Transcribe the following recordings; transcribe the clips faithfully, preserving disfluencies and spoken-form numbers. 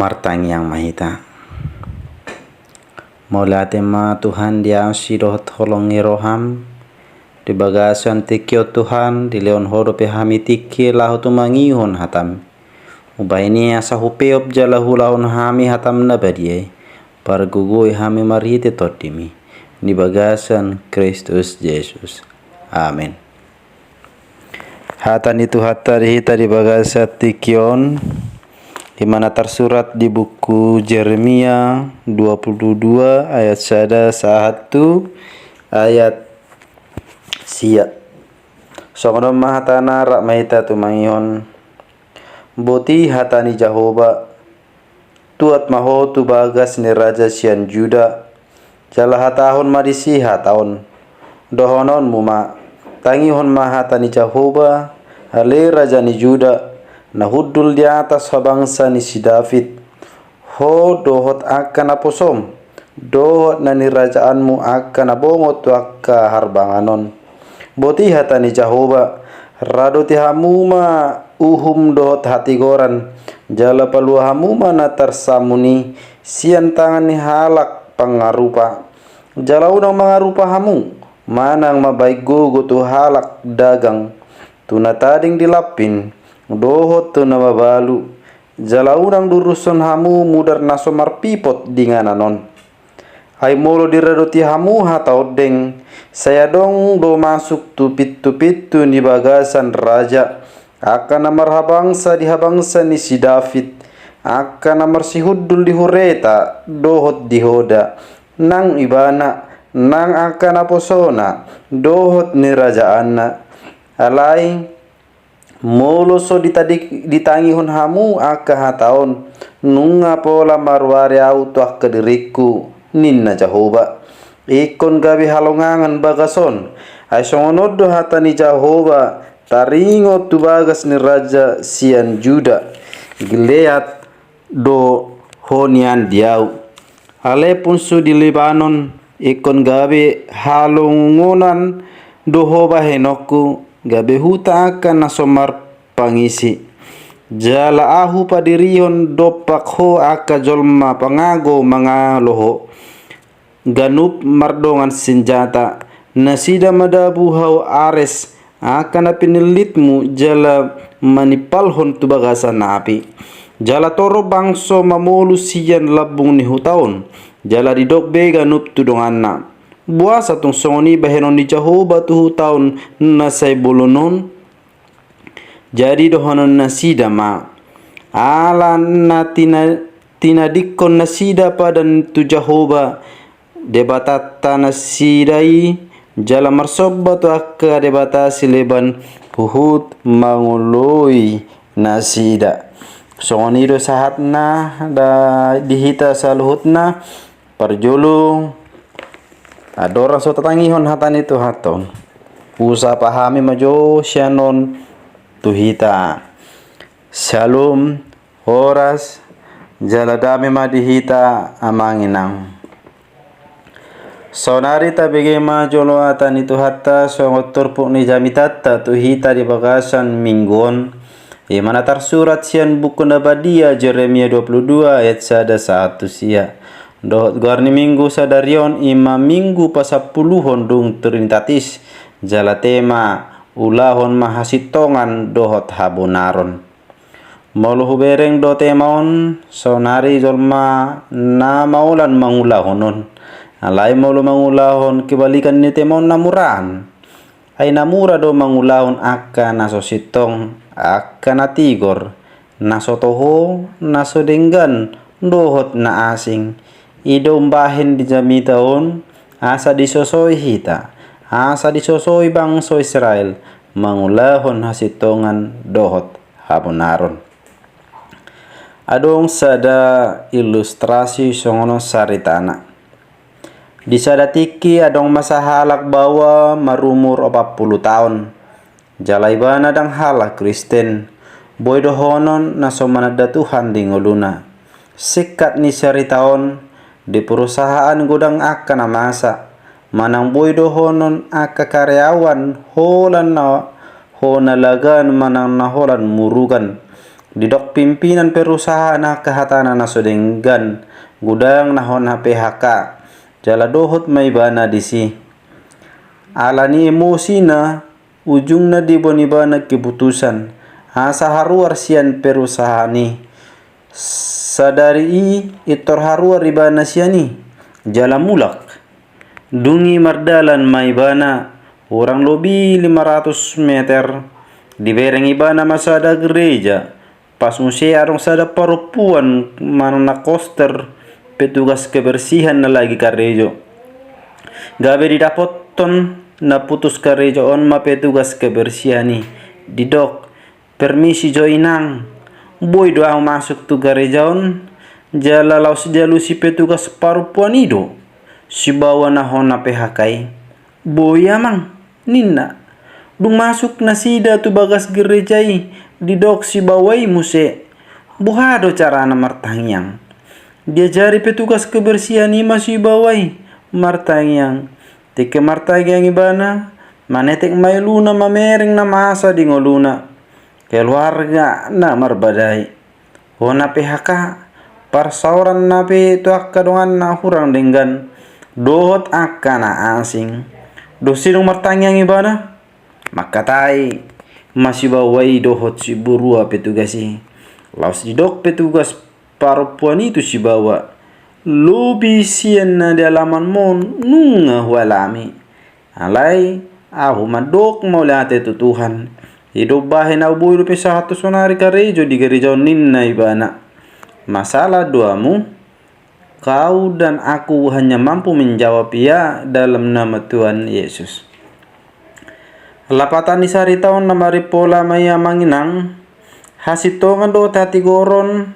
Martangiang ma hita. Mauliate ma Tuhan di asi dohot holong ni roham. Di bagasan tingki on Tuhan, dilehon Ho dope hami tingki laho tumangihon hatam. Umbahen i asa hupeop jala huulahon hami hatam na badia i. Pargogoi hami marhite tondimi. Di bagasan Kristus Jesus. Amen. Hata ni Tuhanta di hita di bagasan tingki on, i ma na tarsurat di buku Jeremia dua puluh dua ayat sada sahat tu ayat sia. Songon on ma hatana, rap ma hita tumangihon. Boti hata ni Jahowa, tuat ma ho tu bagas ni raja sian Juda, jala hatahon ma disi hata on. Dohononmu ma, tangihon ma hata ni Jahowa, ale raja ni Juda, na hundul di atas habangsa ni si David, ho dohot angka naposom, dohot na nirajaanmu angka na bongot tu angka harbangan on. Boti hata ni Jahowa, radoti hamu ma uhum dohot hatigoran, jala palua hamu ma na tarsamun i sian tangan ni halak pangarupa. Jala unang mangarupa hamu, manang mabaen gogo tu halak dagang, tu na tading di lampin, dohot tu na mabalu. Jala unang durushon hamu mudar na so marpipot di inganan on. Ai molo diradoti hamu hata ondeng, sai adong do masuk tu pintu-pintu ni bagasan raja, angka na marhabangsa di habangsa ni si David, angka na marsihundul di hureta dohot di hoda, nang ibana, nang angka naposona dohot nirajaanna. Alai, molo so ditadi-, ditangihon hamu angka hata on, nunga pola maruari ahu tu angka diringku, ninna Jahowa. Ingkon gabe halongangan bagas on, ai songon on do hata ni Jahowa, taringot tu bagas ni raja sian Juda. Gilead do ho nian di ahu. Ale punsu di Libanon, ingkon gabe halongonan do ho bahenonku, gabe huta angka na so marpangisi. Jala ahu padirihon dompak ho angka jolma pangago mangalo ho, ganup mardongan sinjata. Nasida madabu hau ares, angka na pinillitmu, jala manimpalhon tu bagasan api. Jala torop bangso mamolu sian lambung ni huta on, jala didok be ganup tu donganna. Boasa tung songon i bahenon ni Jahowa tu huta on na sai bolon on? Jadi dohonon nasida ma, ala na tina-, tinadingkon nasida padan tu Jahowa, Debatanta nasida i, jala marsomba tu angka debata sileban huhut mangoloi nasida. Songon i do sahatna da-, di hita saluhutna. Parjolo, andorang so tatangihon hata ni Tuhanta on, husapa hami ma jo sian on tu hita. Syalom, horas, jala dame ma di hita amang inang. Saonari tabege ma jolo hata ni Tuhanta songon turpuk ni jamitanta tu hita di bagasan minggu on. I ma na tarsurat sian buku na badia Jeremia dua puluh dua ayat sada sahat tu sia. Dohot goar ni minggu sadari on i ma minggu pasampuluhon dung Trinitatis, jala tema ulahon ma hasintongan dohot habonaron. Molo hubereng do tema on, saonari jolma na maolan mangulahon on. Alai molo mangulahon kebalikan ni tema on na muraan. Ai na mura do mangulahon angka na so sintong, angka na tigor, na so toho, na so denggan, dohot na asing. I do umbahen di jamita on, asa disosoi hita, asa disosoi bangso Israel, mangulahon hasintongan dohot habonaron. Adong sada ilustrasi songon on saritana. Di sada tingki adong ma sahalak baoa marumur opat pulu taon. Jala ibana ndang halak Kristen. Boi dohonon na so mananda Tuhan di ngoluna. Singkat ni sarita on, di perusahaan godang angka na masa. Manang boi dohonon angka karyawan holan na hona lagan manang na holan murugan. Didok pimpinan perusahaan angka hatana na so denggan, godang na hona P H K, jala dohot ma ibana disi. Ala ni emosina, ujungna diboan ibana keputusan asa haruar sian perusahaan i. Sadari i intor haruar ibana sian i, jala mulak. Dung i mardalan ma ibana, hurang lobi lima ratus meter, dibereng ibana ma sada gereja. Pas muse adong sada parompuan manang na koster petugas kebersihan na lagi karejo. Gabe didapothon na putus karejo on ma petugas kebersihan i, didok, "Permisi jo inang, boi do ahu masuk tu gareja on?" Jala laos dialusi petugas parompuan i do sibaoa na hona P H K i. "Boi amang," ninna. Dung masuk nasida tu bagas gereja i, didok sibaoa i muse, "Boha do carana martangiang?" Diajari petugas kebersihan i ma sibaoa i martangiang. Tingki martangiang ibana, manetek ma iluna mamereng na masa di ngoluna. Keluarga na marbadai. Hona P H K, parsaoranna pe tu angka donganna hurang denggan, dohot angka na asing. Dung sidung martangiang ibana, mangkatai ma sibaoa i dohot siborua petugas i. Laos didok petugas parompuan i tu sibaoa, "Lobi sian na di alamanmon nunga hualami. Alai ahu mandok mauliate tu Tuhan, i do umbahen ahu boi dope sahat tu sonari karejo di gareja on," ninna ibana. "Masalah do hamu?" "Kau dan aku hanya mampu menjawab ya dalam nama Tuhan Yesus." Lapatan ni sarita on na marimpola ma i amang inang, hasintongan dohot hatigoron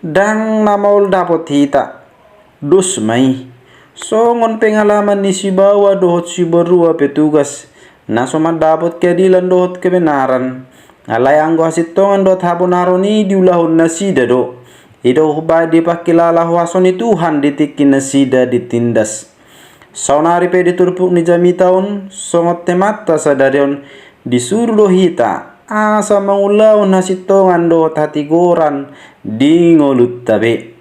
ndang na maol dapot hita. Dos ma i. Songon pengalaman ni sibaoa dohot siborua petugas na so mandapot keadilan dohot kebenaran. Alai anggo hasintongan dohot habonaron i diulahon nasida do, i do umbahen dipangkilala huaso ni Tuhan di tingki nasida ditindas. Saonari pe di turpuk ni jamita on, songon temanta sadari on, disuru do hita asa mangulahon hasintongan dohot hatigoran di ngolunta be.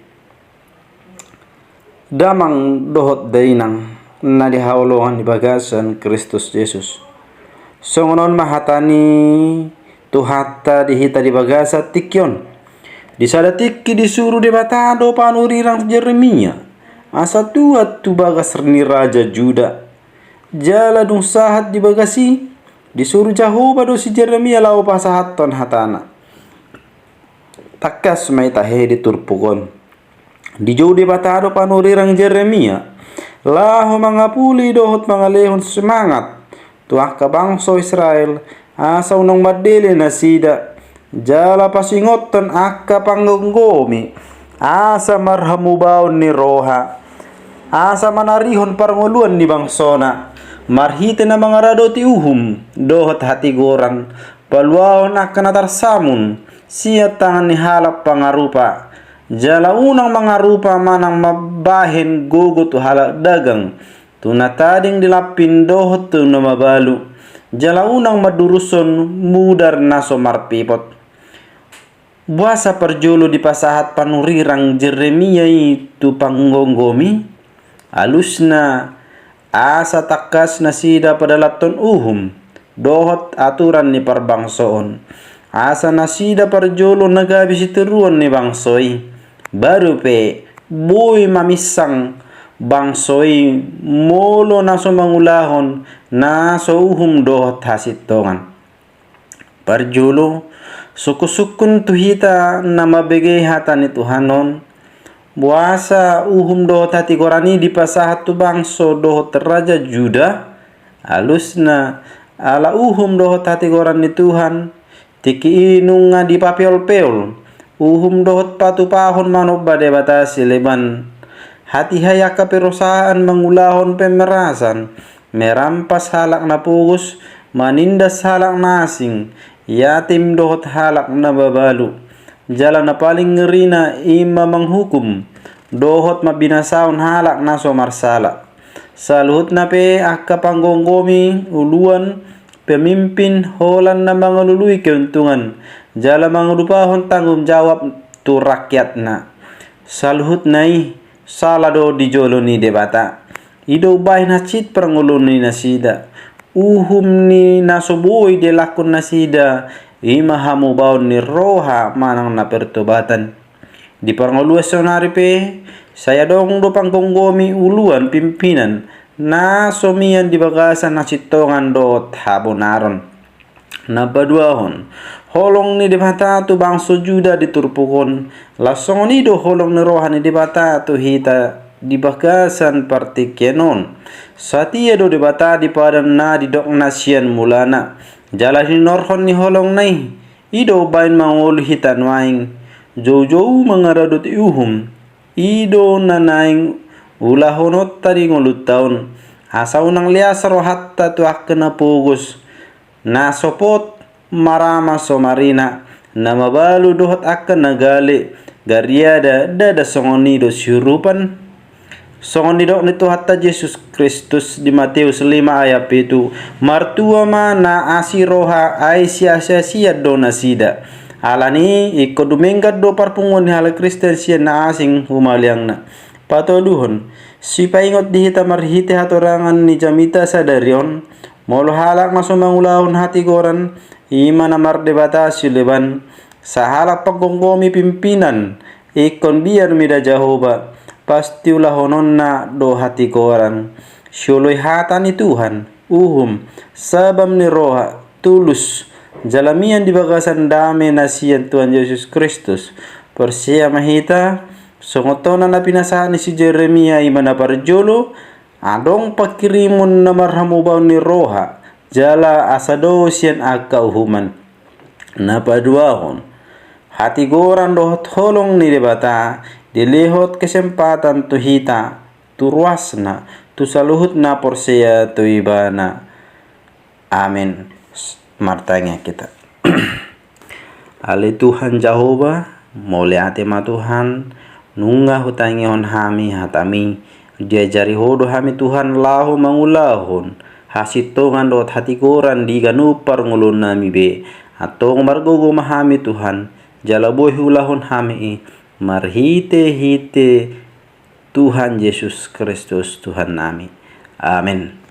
Damang dohot dainang na di haholongan di bagasan Kristus Jesus. Songon on ma hata ni Tuhanta di hita di bagasan tingki on. Di sada tingki disuru Debata do panurirang Jeremia asa tuat tu bagas ni raja Juda. Jala dung sahat di bagas i, disuru Jahowa do si Jeremia laho pasahathon hatana. Tangkas ma i tahe di turpuk on. Dijou Debata do panurirang Jeremia laho mangapuli dohot mangalehon semangat tu angka bangso Israel, asa unang mandele nasida, jala pasingothon angka panggomgomi asa marhamubaon ni roha, asa manarihon parngoluan ni bangsona marhite na mangaradoti uhum dohot hatigoran, paluahon angka na tarsamun sian tangan ni halak pangarupa, jala unang mangarupa manang mambahen gogo tu halak dagang, tu na tading di lampin dohot tu na mabalu, jala unang mandurushon mudar na so marpipot. Boasa parjolo dipasahat panurirang Jeremia i tu panggomgomi? Alusna, asa tangkas nasida padalathon uhum dohot aturan ni parbangsoon, asa nasida parjolo na gabe sitiruon ni bangso i. Baru pe boi maminsang bangso i molo na so mangulahon na so uhum dohot hasintongan. Parjolo, sungkunsungkun tu hita na mambege hata ni Tuhan on, boasa uhum dohot hatigoran i dipasahat tu bangso dohot raja Juda? Alusna, ala uhum dohot hatigoran ni Tuhan tingki i nunga dipapeolpeol, uhum dohot patupahon manomba debata sileban. Hatiha i angka perusahaan mangulahon pemerasan, merampas halak na pogos, manindas halak na asing, yatim dohot halak na mabalu. Jala na paling ngerina i ma manghukum dohot mambinasaon halak na so marsala. Saluhutna pe angka panggomgomi, uluan, pemimpin, holan na mangalului keuntungan, jala mangalupahon tanggung jawab tu rakyatna. Saluhutna i sala do di jolo ni Debata. I do umbahen hansit parngoluon ni nasida. Uhum ni na so boi dialakhon nasida, i ma hamubaon ni roha manang na pertobatan. Di parngoluan saonari pe, sai adong do panggomgomi uluan pimpinan na so mian di bagasan hasintongan dohot habonaron. Na paduahon, holong ni Debata tu bangso Juda di turpuk on, laos songon i do holong ni roha ni Debata tu hita di bagasan partingkian on. Satia do Debata di padan na didokna sian mulana, jala hinorhon ni holongna i, i do umbahen mangolu hita nuaeng, joujou mangaradoti uhum. I do na naeng ulahononta di ngolunta on, asa unang leas rohanta tu angka na pogos, na sopot marama so marina, na mabalu dohot angka na gale, gariada ndada songon i do siurupan. Songon nidok ni Tuhanta Jesus Kristus di Mateus lima ayat pitu, martua ma na asi roha, ai siasiasian do nasida. Alani i ingkon dumenggan do parpunguan ni halak Kristen sian na asing humaliangna. Patoluhon, sipaingot di hita marhite hatorangan ni jamita sadari on, molo halak na so mangulahon hatigoran, i ma na mardebata sileban, sahalak panggomgomi pimpinan, ingkon biar mida Jahowa, pasti ulahononna do hatigoran. Sioloi hata ni Tuhan, uhum, sabam ni roha, tulus, jala mian di bagasan dame na sian Tuhan Jesus Kristus. Porsea ma hita, songon tona na pinasahat ni si Jeremia i ma na parjolo, adong pangkirimon na marhamubaon ni roha, jala asa dao sian angka uhuman. Na paduahon, hatigoran dohot holong ni Debata dilehon kesempatan tu hita, tu ruasna, tu saluhut na porsea tu Ibana. Amen. Martangiang hita. Ale Tuhan Jahowa, mauliate ma Tuhan, nunga hutangihon hami hataMi, diajari Ho do hami Tuhan laho mangulahon hasintongan dohot hatigoran di ganup parngoluonnami be. Antong margogo ma hami Tuhan, jala boi huulahon hami i, marhitehite Tuhan Jesus Kristus Tuhannami. Amen.